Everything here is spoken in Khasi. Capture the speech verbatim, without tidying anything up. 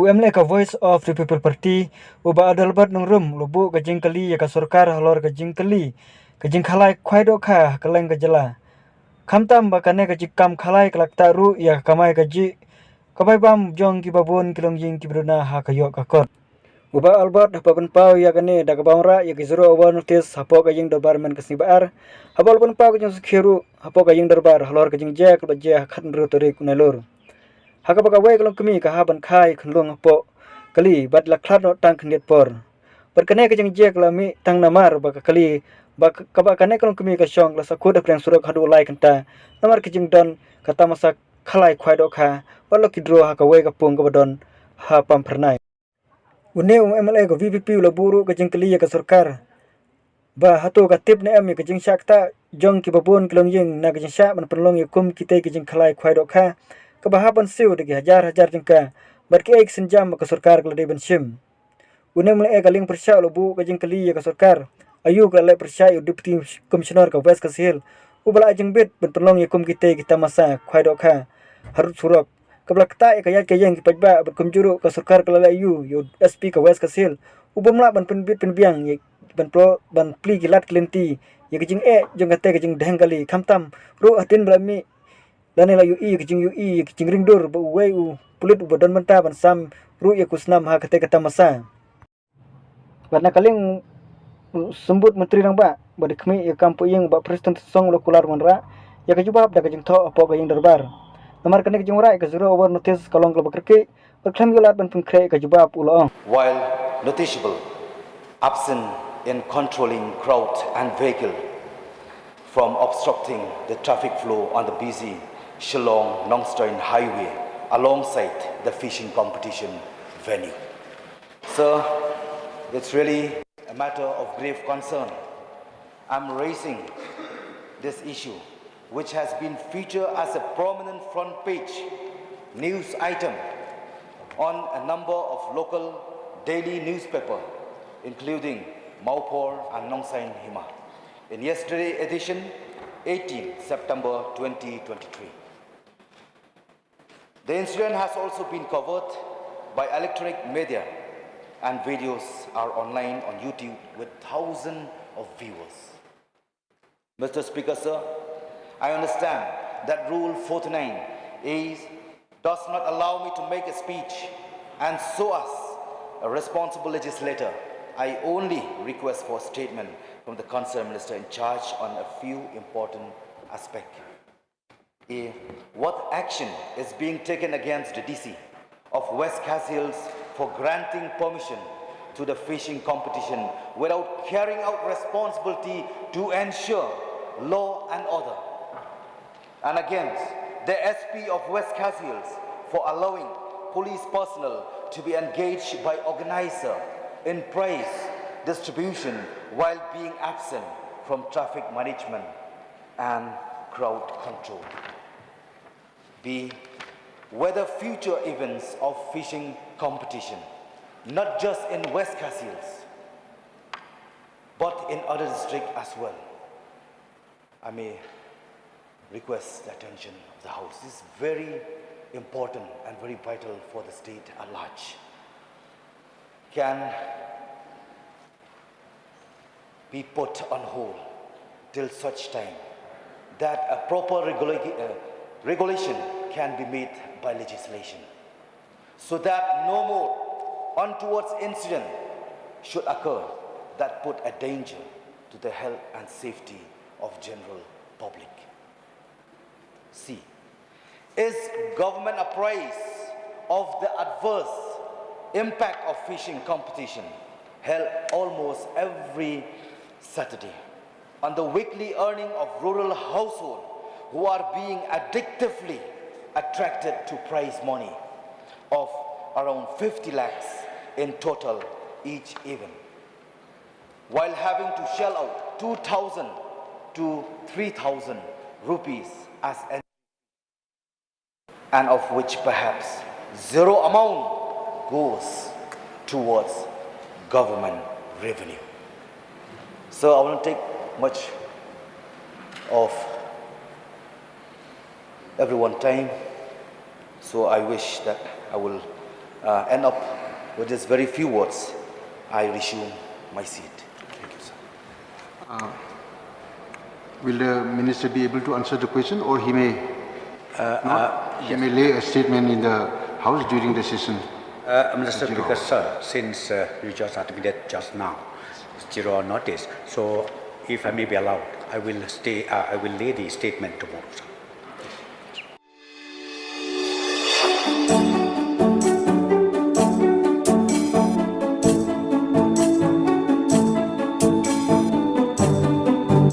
U M L A ka Voice of the People Party, u Bah Adelbert Nongrum, u la buh ka jingkylli ïa ka sorkar halor ka jingkylli ka jingkhalai khwai dohkha ha kylleng ka jylla. Khamtam ba kane ka jingkam khalai ka la ktah ruh ïa ka kamai kajih kaba bam jong kiba bun ki longïing kiba duna ha ka ïoh ka kot. U Bah Albert haba pynpaw ïa kane da kaba wanrah ïa ka zero hour notice hapoh ka ïing dorbar mynta ka sngi Bah Ar, haba u la pynpaw ka jingsngewsih ruh hapoh ka ïing dorbar halor ka jingjia kaba la jia ha ka khathynriew tarik u Nailur. Ha kaba kawei ka longkmie ka hap ban kha ïa ka khunlung hapoh kali bad la khlad noh tang khyndiat por. Bad kane ka jingjia ka la mih tang namar ba ka kali ba ka, kaba kane ka longkmie ka shong ka la sahkut ha pdeng surok haduh lai kynta namar ka jingdon ka tamasa khalai khwai dohkha bad lucky draw ha kawei ka pung kaba don ha Pamphyrnai. Une u M L A ka V P P u la buh ruh ka jingkylli ïa ka sorkar ba hato ka tip ne em ïa ka jingshah ktah jong kiba bun ki longïing na ka jingshah ban pynlong ïa kum kitei ki jingkhalai khwai dohkha kaba hap ban siew da ki hajar hajar tyngka bad kiei ki sienjam ba ka sorkar ka la dei ban shim. Une u M L A ka liang pyrshah u la buh ka jingkylli ïa ka sorkar, aïu ka la leh pyrshah ïa u Deputy Commissioner ka West Khasi Hills uba la ai jingbit ban pynlong ïa kum kitei ki tamasa khwai dohkha harud surok, kaba la ktah ïa ka ïaid ka ïeng ki paidbah bad kumjuh ruh ka sorkar ka la leh aïu ïa u S P ka West Khasi Hills u bym lah ban pynbit pynbiang ïa, ban plie, ban plie ki lad ki lynti ïa ka jingeh jong katei ka jingdheng kali, khamtam ruh hadien ba la mih lane la ïohi ïa ka jingïohi ïa ka jingringdur ba uwei u pulit uba don bynta ban sam ruh ïa ka snam ha katei ka tamasa. Bad na ka liang u Symbud Myntri Rangbah ba dei khmih ïa ka kam poi ïing u Bah Prestone Tynsong u la kular wanrah ïa ka jubab da ka jingthoh hapoh ka ïing dorbar. Namar kane ka jingwanrah ïa ka zero hour notice ka long kaba kyrkieh bad khlem ïoh lad ban pynkhreh ïa ka jubab, u la ong. While noticeable absent in controlling crowd and vehicle from obstructing the traffic flow on the busy Shillong-Nongstoin Highway alongside the fishing competition venue. Sir, it's really a matter of grave concern. I'm raising this issue, which has been featured as a prominent front page news item on a number of local daily newspaper, including Maupor and Nongstoin Hima, in yesterday edition, eighteen September twenty twenty-three. The incident has also been covered by electronic media, and videos are online on YouTube with thousands of viewers. Mister Speaker, sir, I understand that Rule forty-nine A does not allow me to make a speech, and so as a responsible legislator, I only request for a statement from the concerned minister in charge on a few important aspects. A, what action is being taken against the D C of West Khasi Hills for granting permission to the fishing competition without carrying out responsibility to ensure law and order? And against the S P of West Khasi Hills for allowing police personnel to be engaged by organizer in prize distribution while being absent from traffic management and crowd control. B, whether future events of fishing competition, not just in West Khasi Hills, but in other districts as well. I may request the attention of the House. This is very important and very vital for the state at large. Can be put on hold till such time that a proper regula-, uh, regulation can be made by legislation, so that no more untoward incident should occur that put a danger to the health and safety of general public. C, is government apprised of the adverse impact of fishing competition held almost every Saturday on the weekly earning of rural households who are being addictively attracted to prize money of around fifty lakhs in total each event, while having to shell out two thousand to three thousand rupees as an, and of which perhaps zero amount goes towards government revenue. So I won't take much of everyone time, so I wish that I will Uh, end up with these very few words, I resume my seat. Thank you, sir. Will the minister be able to answer the question, or he may not? He may lay a statement in the House during the session. Uh, Minister Speaker, sir, since uh, you just admitted just now, zero notice. So, if I may be allowed, I will stay. Uh, I will lay the statement tomorrow, sir.